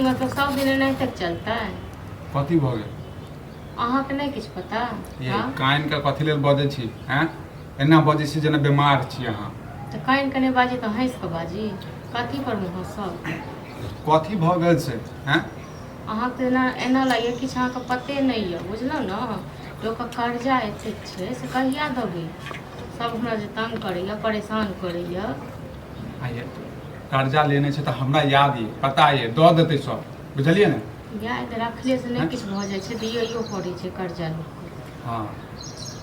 मतलब सब दिन एनाहिते चलतै? कथी भऽ गेल? अहाँके नहि किछु पता? ये हँ? कान के कथी लेल बजै छी? हैं, एना बजै छी जेना बीमार छी अहाँ। तऽ कानि कऽ नहि बाजी तऽ हँसि कऽ बाजी? कथी पर मे हँसब? कथी भऽ गेल से? हैं? अहाँके एना एना लगैए किछु अहाँके पते नहि यऽ, बुझलहुँ ने? लोकके कर्जा एतेक छै से कहिया देबै? सब हमरा जे तंग करैए, परेशान करैए। आ ये कर्जा लेने छै तऽ हमरा याद ये, पता ये, दऽ देतै सब, बुझलियै ने? याद रखले से नहि किछु भऽ जाइ छै, दियैयो पड़ै छै कर्जा लोकके। हँ,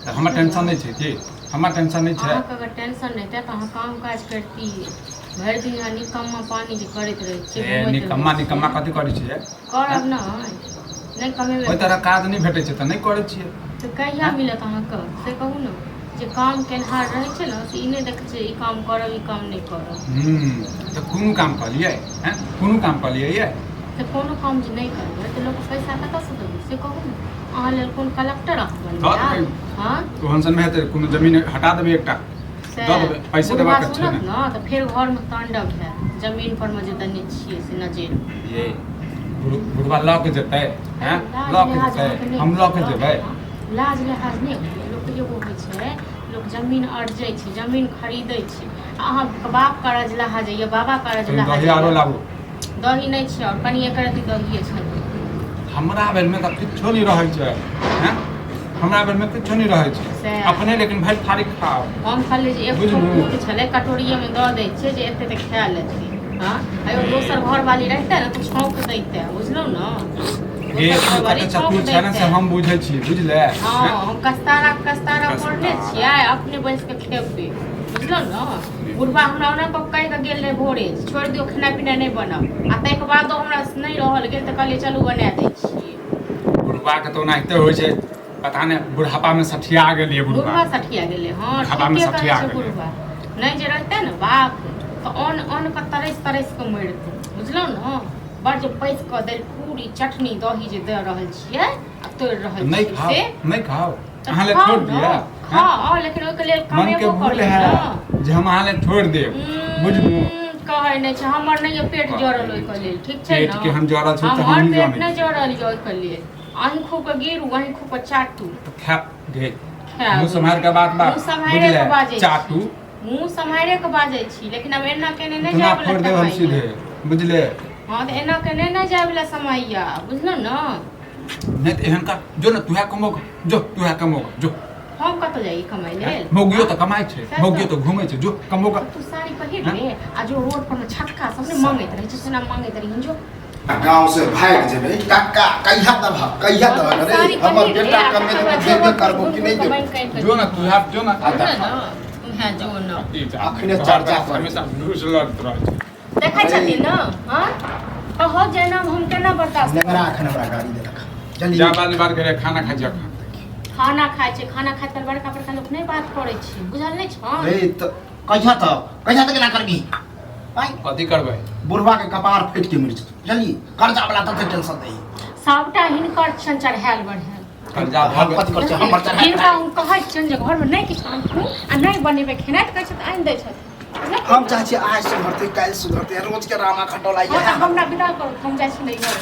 तऽ हमर टेंशन नहि छै की? हमर टेंशन नहि छै? अहाँके अगर टेंशन नहि तऽ अहाँ काम काज करतियै। भरि दिन अहाँ निकम्मा पानी जे करैत रहै छियै, ए घुमैत रहै निकम्मा निकम्मा छियै। कथी करै छियै? करब नहि, नहि कमेबै ओहि तरह काज नहि भेटै छै तऽ नहि करै छियै। तऽ कहिया मिलत अहाँके से कहू ने? जे काम केनहार रहै छै ने से ई नहि देखै छै ई काम करब, ई काम नहि करब। तऽ कोनो काम कऽ लियै? हैं, कोनो काम कऽ लियै ये? तऽ कोनो काम जे नहि करबै तऽ लोक पैसा कतऽसँ देबै से कहू ने? अहाँ लेल कोन कलेक्टर अहाँ दऽ बनबै? देबै। हँ, ओहन सनमे हेतै कोनो जमीन हटा देबै एकटा, से दऽ देबै, पैसे बुढ़बा देबाक छै सुनत ने। ने तऽ फेर घरमे तांडव हैत, जमीन पर मे जे देने छियै से नजरि। ये बुढ़बा लऽ के जेतै? हैं, लाज लऽ के लिहाज जेतै? अहाँके नहि हम लऽ के होइए? जेबै? लाज लिहाज नहि होइए? लोकके एगो होइ छै, लोक जमीन अरजै छै, जमीन खरीदै छै, आ अहाँके बाप करजलाहा जाइए, बाबा कनि करजलाहा दही आरो जाइए। लाबू। दही नहि छै, आओर कनि एक रत्ती दहिए छै। हमरा बेरमे तऽ किछो नहि रहै छै। हैं, हमरा बेरमे किछो नहि रहै छै। सएह। अपने लेकिन भरि थारी खाओ। हम खाली जे एक बुझलू? ठोप छलै, कटोरिएमे दऽ दै छियै जे एते तऽ खा लेतै। हँ, आ एगो दोसर घरवाली रहितै ने तऽ छौंक दैतै, बुझलहुँ ने? गे दोसर तू घरवाली कते छौंक चतुर छै ने से दैतै। हम बुझै छियै, बुझले? हँ, हम कस्तारा कस्तारा कस्तारा। पढ़ने छियै, अपने बैस कऽ खेबै, बुझलहुँ ने? बुढ़बा हमरा ओना कऽ कहि कऽ गेल रहै भोरे, छोड़ि दियौ, खेनाइ पिनाइ नहि बनब, आ ताहिके बादो हमरा से नहि रहल गेल तऽ कहलियै चलू बना दै छियै। बुढ़बाके तऽ ओनाहिते होइ छै, पता नहि बुढ़ापामे सठिया गेलियै बुढ़बा। बुढ़वा सठिया गेलै, हँ। बुढ़ापामे ठीके कहै सठिया छै। गेलै। बुढ़वा नहि जे रहतै ने बाप तऽ अन्न अन्न के तरसि तरसि कऽ मरितै, बुझलहुँ ने? बड़ जे पैसि कऽ दैल पूरी चटनी दही जे दऽ रहल छियै आ तोड़ि रहल नहि छियै खाओ से। नहि खाओ, तऽ अहाँ लए खाउ छोड़ि ने, दिअ? खाउ, लेकिन ओहिके लेल मनके कमेबो भूल करू है ने। जे हम अहाँ लए छोड़ि देब, बुझलू? कहै नहि छै, हमर नहि यऽ पेट जरल ओहिके लेल, ठीक छै पेट ने? के हम जरल छी तऽ हमर हमही पेट जानै नहि छी। जरल यऽ ओहिके लेल। अहीं खूब कऽ गिरू, अहीं खूब कऽ चाटू। तऽ खा गे। खायब। मुँह सम्हारि के बात बात मुँह सम्हारे बुझले? के बाजै छी। चाटू। मुँह सम्हारे के बाजै छी, लेकिन आब एना केने नहि इतना जाय फोड़ि वला देब हम समय सीधे, यऽ। बुझले? हँ, तऽ एना केने नहि जाय वला समय यऽ, बुझलहुँ ने? नहि तऽ एहन का जो ने, तुहे कमो जो, तुहे कमो जो। हम कतऽ जाइए कमाइ लेल? मौगियो तऽ कमाइ छै। सएह तऽ। मौगियो तऽ घूमै छै, जो कमो। तू साड़ी पहिर ले आ जो रोड पर मे छक्का सब ने मांगैत रहै छै, सेना मांगैत रही जो। आ गाँव से भागि जेबै। काका, कहिया दबह, कहिया दबह रे? साड़ी हमर पहिर ले बेटा आ कमेतै तकर तऽ बाद देबे रोड पर करबो कि घुमि नहि घुमि कऽ देबो? मांगि काटि कऽ जो ने, तुहे जो ने। आ बुझल देखा। ने, उएह जो ने। अखने चर्चा करै हमेशा झूठ लड़त रहै छै। देखै छथिन ने? हँ, कहो जे एना हम केना बर्दाश्त नेंगरा एखन हमरा गाड़ी देलक, जल्दी। जा, बाद में बात करे, खाना खा जा खाना। खाना खाइ छै, खाना खाइत काल बड़का बड़का लोक नहि बात करै छै, बुझल नहि छौ? रे तऽ कहिया तक, कहिया तक एना करबी? आँय? कथी करबै? बुढ़वा के कपार फाटि के मरि जेतौ, बुझलियै? कर्जा वाला तते टेंशन दही। सबटा हिनकर छनि चढ़ायल बढ़ायल। कर्जा भऽ हम गेल। कथी करै छी? हमर चढ़ायल? हिनका हम कहै छियनि जे घरमे नहि किछु आनथुन आ नहि बनेबै खेनाइ, तऽ कहै छथि आनि दै छथिन। हम चाहै छियै आइ सुधरतै, काल्हि सुधरतै, रोज के रामा खटोला। हँ, तऽ इएह। हमरा विदा करू, हम जाइ छी नैहर।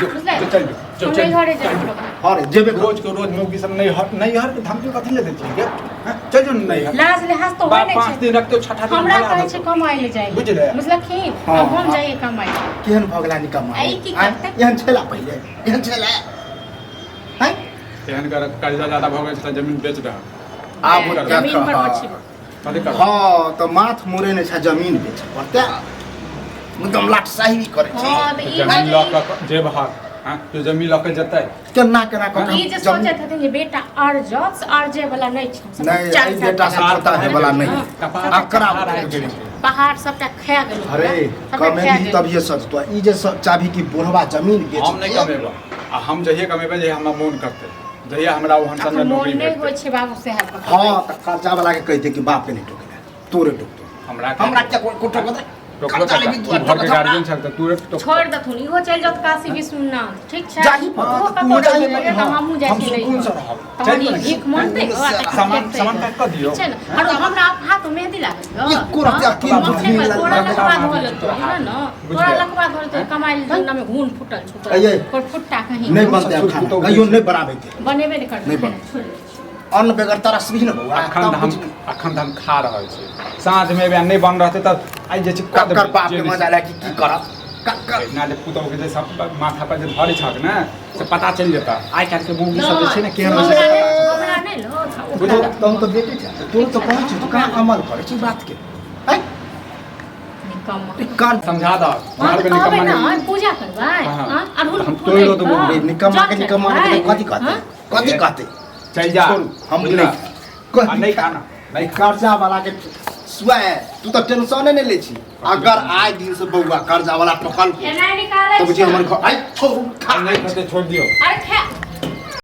जो। बुझलै? जो, चल जो, जो, हम चल। नैहरे जाइ छी। अरे जेबे कर। रोज के रोज मौगी सब नैहर नैहर के धमकी कथी ले दै छियै गे? हैं? चल जो ने नैहर। लाज लिहाज तऽ होइ बाप नहि 5 छै। दिन रखतो, छठा दिन हमरा भगा कहै छै देतौ। कमाइ लए जाइ। बुझलै? बुझलखिन? हँ, आब हम हँ। जाइए कमाइ। केहन भऽ गेला निकम्मा? आ ई की आँय? करतै? एहन छेला पहिले, एहन छेला? आँय? एहन कर कर्जा ज्यादा भऽ गेल छै तऽ जमीन बेच दह। आब जमीन पर देख। अछि। कथी करबै? हँ, तऽ माथ मुड़ेने छै, जमीन बेचऽ पड़तै, एकदम लाटशाही करै छै। हँ, तऽ ई जमीन लऽ कऽ जेब हक? हँ, तू जमीन लऽ कऽ जेतै? केना केना कऽ ई जे सोचैत हेथिन जे बेटा अरजत, से अरजै वला नहि छै। नहि, एहि बेटा से पोता होय वाला नहि। कपार अकरा कपार आबि गेल छै। पहाड़ सबटा खा गेल। अरे कमेबी तभिए सजतो। ई जे सब चाभी कि बुढ़वा जमीन बेच हम नहि कमेबो, आ हम जहिये कमेबै जहिया हमरा मोन करतै, जहिया हमरा ओहन सन अखन मोन नौकरी नहि होइ भेटतै। छै बाबू साहेब के। हँ, तऽ कर्जा वाला के कहि दे कि बाप के नहि टोकेला, तोरे टोकतो। हमरा हमरा क्या कोई टोकतै? टोकलो कर्जा कता लेबी तू तू घर के टोकत गार्जियन छक त तू टोक छोड़ दथुन इहो चलि जाओ काशी विश्वनाथ ठीक छै जाही पर, ओहो तू कतौ जाही रहबै, पर, तऽ हमहूँ जाइ हम छी सुकून से नैहर। रहब तहन चलि ई ने। भीख मांगतै सामान सामान पैक कऽ दियौ छै ने आरो हमरा हाथ में मेहंदी लागल यऽ। एको रत्ती हाँ? अकेल हम बुद्धि नहि नहि तोरा लागल। लकवा धऽ लेतौ है ने तोरा बुझलियै। लकवा धऽ लेतौ कमाइ धंधा में घून फुटल छौ तोरा। अये। पर फुट्टा कहीं नहि बनतै आब खाना कहियो नहि बनाबैके बनेबे नहि करतै नहि खाना, बनतै। छोड़ि दै छियै। अन्न बेगर तरसबही ने बौआ अखन तब तऽ हम बुझबही। अखन तऽ हम खा रहल छी साँझ मे एबै आ नहि बन रहतै तऽ आइ जे छै कऽ कक्कर देबै बाप जे के नहि मजा छै। लै कि की करब कक्कर ना जे पुतहु के जे सब माथा पर जे धरै छक ने से पता चलि जेतऽ आइ काल्हि के मौगी सब जे छै ने केहन होइ हमरा छै नहि हमरा नहि लो तू तहन तऽ बेटी छै तोर तऽ कहै छी तू कहाँ अमल करै छी बात के आँय? निकम्मा ई कान समझा दऽ हाँ घर तऽ पे कहबै निकम्मा ने नहि पूजा करबै हाँ। हाँ अड़हुल हम के फूल तोड़ि देबो। आनि कऽ, रे निकम्मा के जल निकम्मा ने चढ़बै। कथी कहतै हाँ? कथी कहतै चलि जा छोड़ू हम बुझला? नहि आ नहि खाना नहीं कर्जा वाला के सुआए तू तऽ टेंशने नहि लै छी अगर आइ दिन से बौआ कर्जा वाला टोकल एना निकालै तऽ बुझी छै। हमर घर आइ छोड़ू खा नहि खेतै छोड़ि दियौ अरे खा।